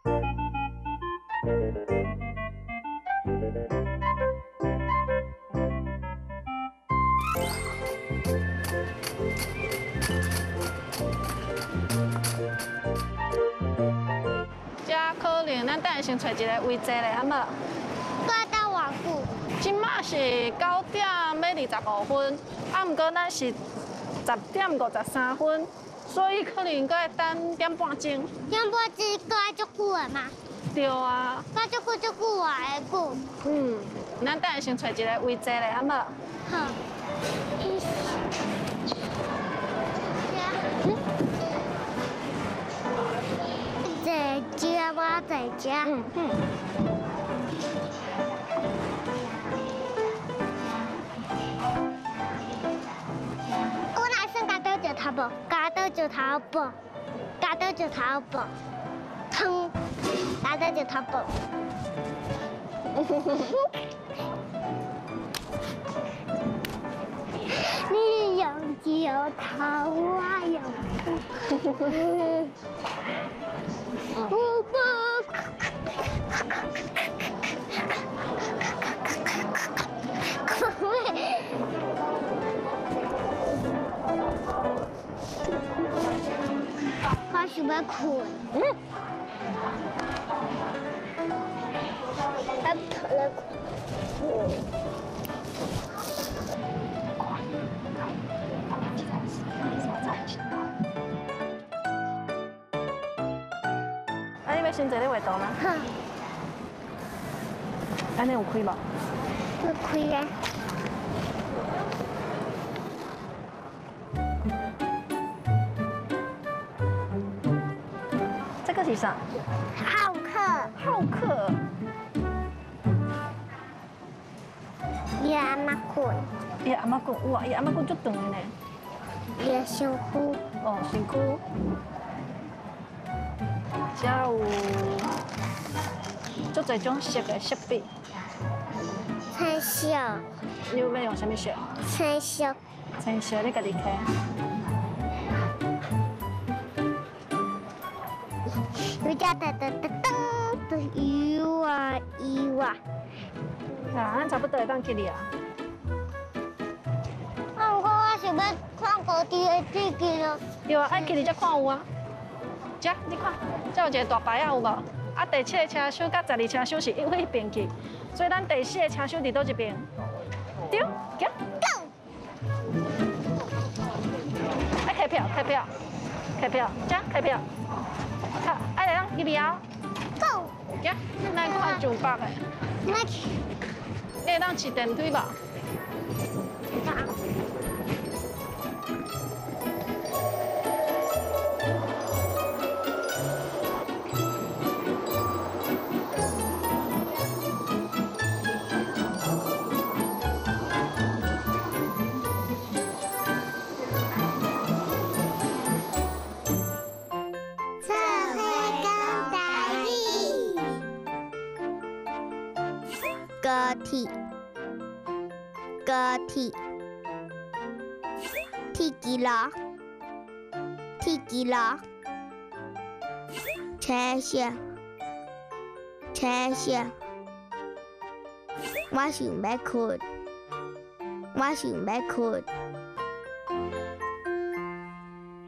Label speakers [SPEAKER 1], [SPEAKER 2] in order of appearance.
[SPEAKER 1] 這可能咱等下先揣一个位坐咧，好無？
[SPEAKER 2] 閣愛等偌久？
[SPEAKER 1] 這馬是9點欲25分，啊，毋過咱是10點53分，所以可能閣愛等點半鐘。
[SPEAKER 2] 點半鐘閣愛足久的嗎？
[SPEAKER 1] 對啊。
[SPEAKER 2] 閣足久足久偌久？
[SPEAKER 1] 嗯，咱等下先揣一个位坐咧，好無？
[SPEAKER 2] 好。在家，我在家。
[SPEAKER 1] 嗯嗯。
[SPEAKER 2] 我若算剪刀石头布，剪刀石头布，剪刀石頭布，湯，剪刀石頭布。你用石頭，我用布。我不。我想欲睏。嗯。我躺咧睏。
[SPEAKER 1] 啊，你欲先坐咧畫圖嗎？
[SPEAKER 2] 好。
[SPEAKER 1] 按呢有開無？
[SPEAKER 2] 有開啊。
[SPEAKER 1] 這個是啥？
[SPEAKER 2] 浩克。
[SPEAKER 1] 浩克。
[SPEAKER 2] 伊阿媽睏。
[SPEAKER 1] 伊阿媽睏，哇！伊阿媽睏足長的呢。
[SPEAKER 2] 伊的身軀。
[SPEAKER 1] 哦，身軀。這有足濟種色的色筆。
[SPEAKER 2] 青色。
[SPEAKER 1] 你有欲用啥物色？
[SPEAKER 2] 青色。
[SPEAKER 1] 青色，你家己摕。
[SPEAKER 2] 有只噔噔噔噔，有啊有啊。
[SPEAKER 1] 啊，咱差不多會當去哩啊。
[SPEAKER 2] 啊，毋過我想欲看高低的水機咯。
[SPEAKER 1] 對啊，愛去佇遮看有啊。遮，你看，遮有一個大牌仔有無？啊，第七个車廂佮12車廂是一彼邊去，所以咱第四个車廂佇佗一邊？對，行。
[SPEAKER 2] Go。
[SPEAKER 1] 愛開票，開票，開票，遮開票。好，愛來啷入去啊
[SPEAKER 2] ？Go。
[SPEAKER 1] 行，咱看上北的。
[SPEAKER 2] 咱去。
[SPEAKER 1] 你會當騎電梯無？
[SPEAKER 2] 高鐵，高鐵，鐵機路，鐵機路，青色，青色，我想欲睏，我想欲睏。